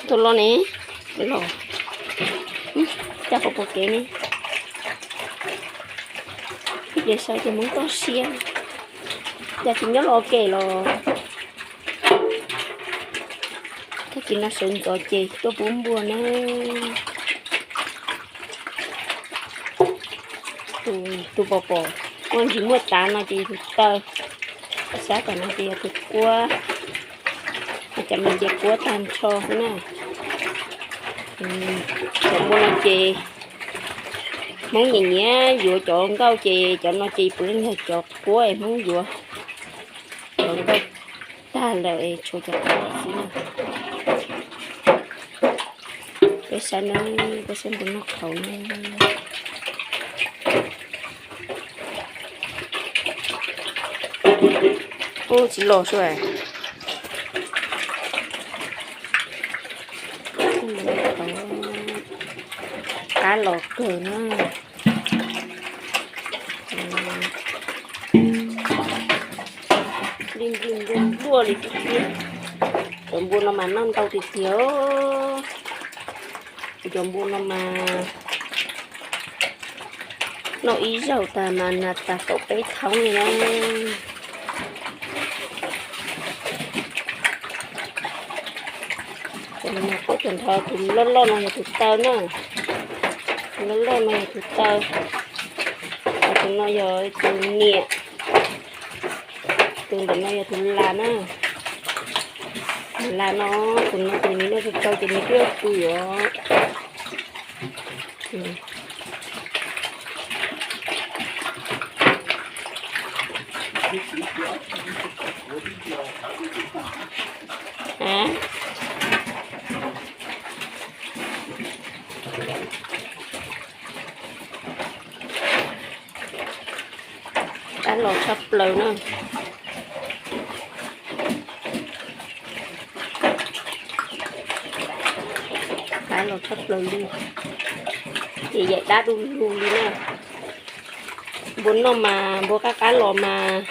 Tus los ne, los, cas pom pom kev ne. Ces saib ces Hmoob toj siab, cas tsis nyob los ua ke los. Tag kis no sawv ntxov ces tuaj pub npua na. Tus pom pom muaj ntsis muaj tav no ces yog tus taw, sab tom no ces yog tus quab, cov me ces quab tag nrho xwb na. Cov npua no ces Hmoob nyiam nyiam yuav cov nkauj ces cov no ces puav leej yog cov quab es Hmoob yuav. Cov nkauj tag lawm tshuav cov quab xwb na. Peb saib na, peb saib npua noj qhauv na. Ub, tsis los sua. Qab los kawg na. Li npluaj npluaj li tiag tiag. Cov npua no mas noj ntau tiag tiag. Kuv cov npua no mas noj ib zaug tas mas nag tas kaum peb thoob li na. Tus no quab tag nrho, tus loj loj no yog tus taw na. Tus loj loj no yog tus taw. Tus no yog tus niam. Tus ntawm no yog tus las na. Tus las no, tus no tus nws noj tsau tsau ces nws twb tu yuav. Qab los tshaj plaws na. Qab los tshaj plaws li. Ces yaim dab du lug li na. Npua noj mas, npua qab qab los mas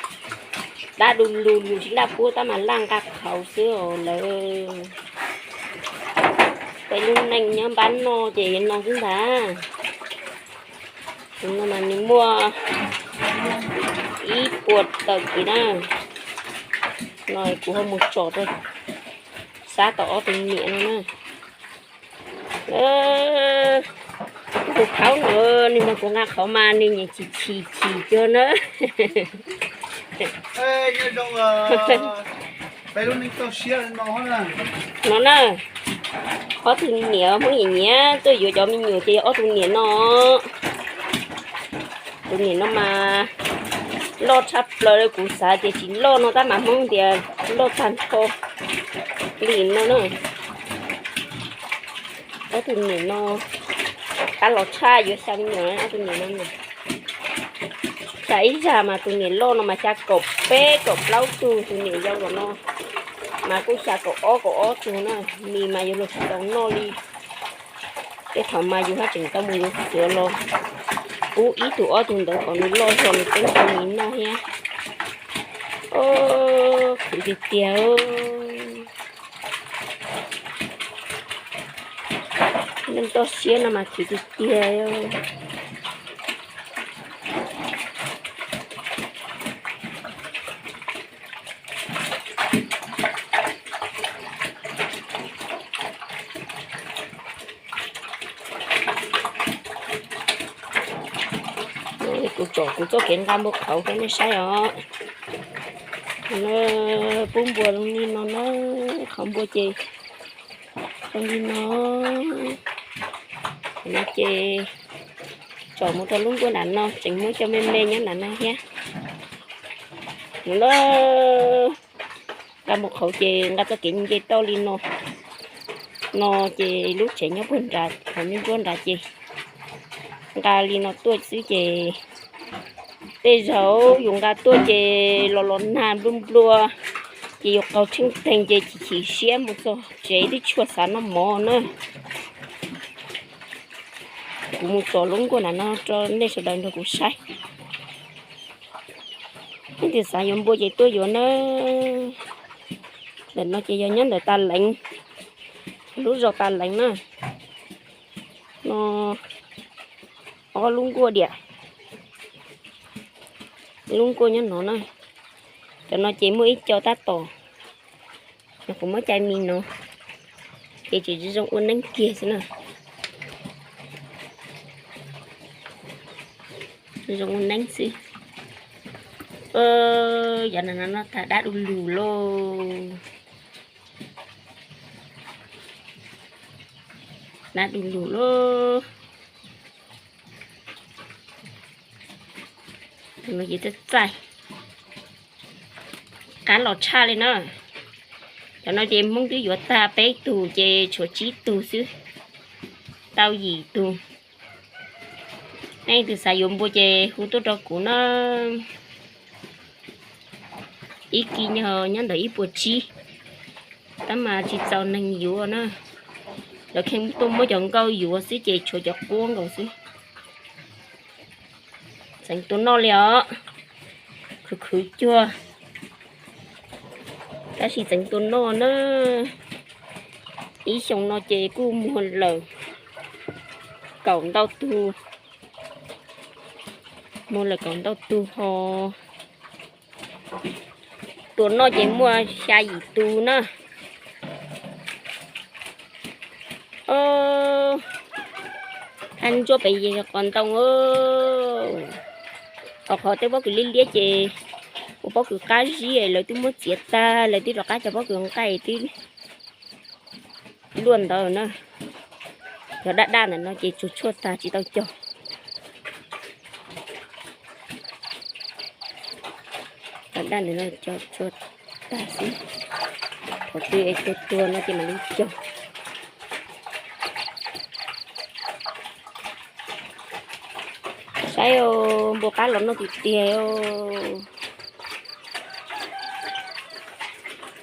dab du lug, yus tsis laj pub tab mas laj nqa qhauv xwb os lawv. Peb lub neej nyob npab noj ces no xwb ntag. Tus no mas nws muaj ib puas tawm kis na. No kuv ho mus tsom rau sab tom ob tus niam no na. Tus thaub no, nws mas kuv nqa qhauv mas nws nyiam chim chim chim cuag na. No na, ob tug niam Hmoob nyiam nyiam tuaj yuav cov me nyuam ces yog ob tug niam no. Tus niam no mas loj tshaj plaws li, kuv xav tias tsis loj no tab mas Hmoob tias loj tag nrho li no na. Ob tug niam no qab los tshaj, yuav xya me nyuam ob tug niam no. Xya ib zag mas tus niam loj no mas xya kaum peb kaum plaub tug, tus niam yau los no mas kuj xya kaum ob kaum ob tug na. Mis mas yuav luag tsis tau noj li. Tej thaum mas yus haj tseem tau mus yuav xuav los pub ib tug ob tug ntawd kom nws loj zog nws peb tau mis noj thiab. Khwv tiag tiag. Neej toj siab no mas khwv tiag tiag. Kuv tsom kuv txoj kev nqa npua qhauv rau nej saib os. Pub npua zoo li no na, qhauv npua ces zoo li no. No ces tsom mus rau lub nkuaj nram no, tseem muab cov me me nyob nram no thiab. Nqa npua qhauv ces nqa txoj kev nce toj li no. No ces lub tsev nyob puag nrad, qhov me ntsuab nrad ces nqa li no tuaj xwb ces tej zaum yus nqa tuaj ces los los nag nplua nplua ces yus qaug tsheej teeg ces chim chim siab mus txog tsev twb tsis tshua xav noj mov na. Kuv mus tsom lub nkuaj nram no rau nej sawv daws nrog kuv saib. Leej twg xav yuav npua ces tuaj yuav nawb. Ntawm no ces yog nyob ntawm tas leev, Lub zos tas leev na, no ob lub nkuaj diam, lub nkuaj nyob no na. Cov no ces muaj ib co tab tom, nyuam qhuav muab cai mis no, ces tseem zoo ua neeb kiag xwb na. Zoo ua neeb xwb. Yog no no tag dab du lug lauj. Dab du lug lauj. Tus no ces txaij txaij, qab los tshaj li na. Cov no ces Hmoob twb yuav tag peb tug ces tshuav tsib tug xwb, tau yim tug. Nej leej twg xav yuav npua ces hu tuaj rau kuv na. Ib kis nyob ntawm ib puas tsib, tab mas tsis txaus neeg yuav na. Lawv kheej tuaj muab cov nkauj yuav xwb ces tshuav cov quab nkaus xwb. Txeev tua noj li os, khwv khwv cuag, tab sis txeev tua noj na. Ib xyoo no ces kuj muag lawm kaum ntau tug, muag lawm kaum ntau tug ho. Tua noj ces muaj xya yim tus na. Thaj ntsuab pem yog qos ntoo. Qhov qhov tej pob kws liab liab ces ua pob kws qab zib, lawv twb muab txiav tag, lawv twb rov qab cog pob kws nqaij twb luaj ntawd na. Cov daj daj ntawm no ces tsuag tshuaj tag tsis tau cog. Cov daj ntawm no cog tshuaj tag xwb. Thaum twg es tuag tuag no ces mam li cog. Saib, npua qab los noj tiag tiag.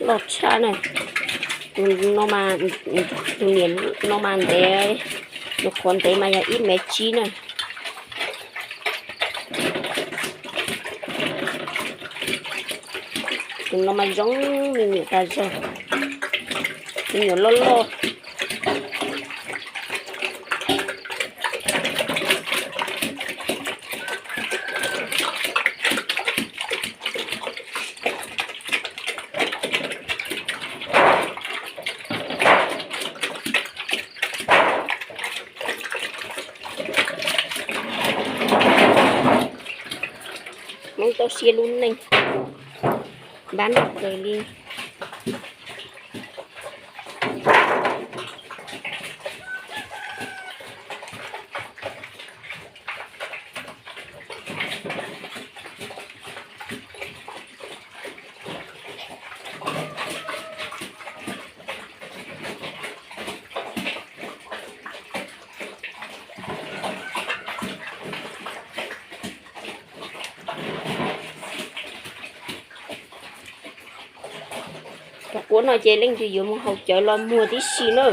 Loj tshaj na. Tus no mas, tus niam no mas ntev, nws qhuav ntev mas yog ib mev tsib na. Tus no mas zoo me nyuam tas zog, me nyuam loj loj. Hmoob tau siab lub neej, npab nrog kawg li. Cov quab no ces leej twg yuav mus haus cawv los muag tib si na.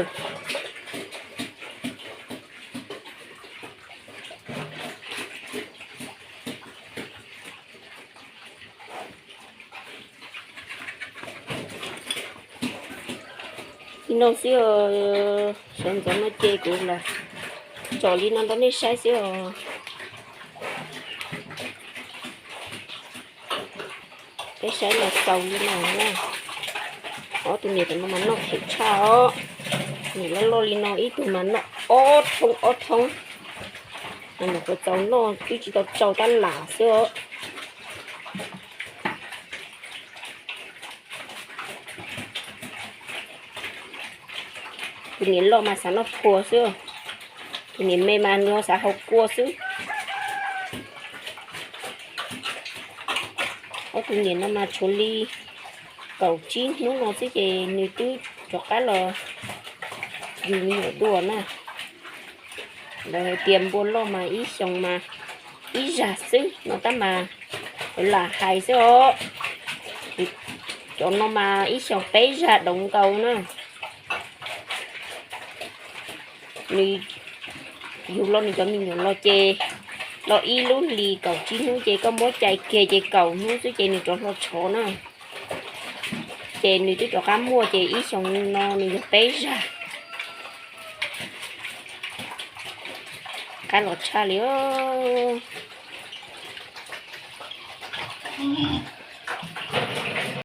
Li no xwb os, sawv ntxov no ces kuv los tsom li no rau nej saib xwb os. Peb saib los xaus li no na. Ob tug niam tus no mas noj phem tshaj os. Niam loj loj li no ib tug mas noj ob thoob ob thoob. Nyuam qhuav txaus noj twb tsis tau tsau tab lam xwb os. Tus niam loj mas xav noj phua xwb, tus niam me mas nws xav haus kua xwb. Ob tug niam no mas tshuav li kaum tsib hnub no xwb ces nws twb rov qab los yug me nyuam dua na. Lawv hais tias npua loj mas ib xyoos mas ib zag xwb no tab mas lam hais xwb os. Cov no mas ib xyoos peb zag doov nkaus na. Nws yug los nws cov me nyuam los ces los ib lub hlis kaum tsib hnub ces koj muab cais kiag ces kaum hnub xwb ces nws rov hlo tshov na. Ces nws twb rov qab muaj ces ib xyoos no nws yog peb zag. Qab los tshaj li os.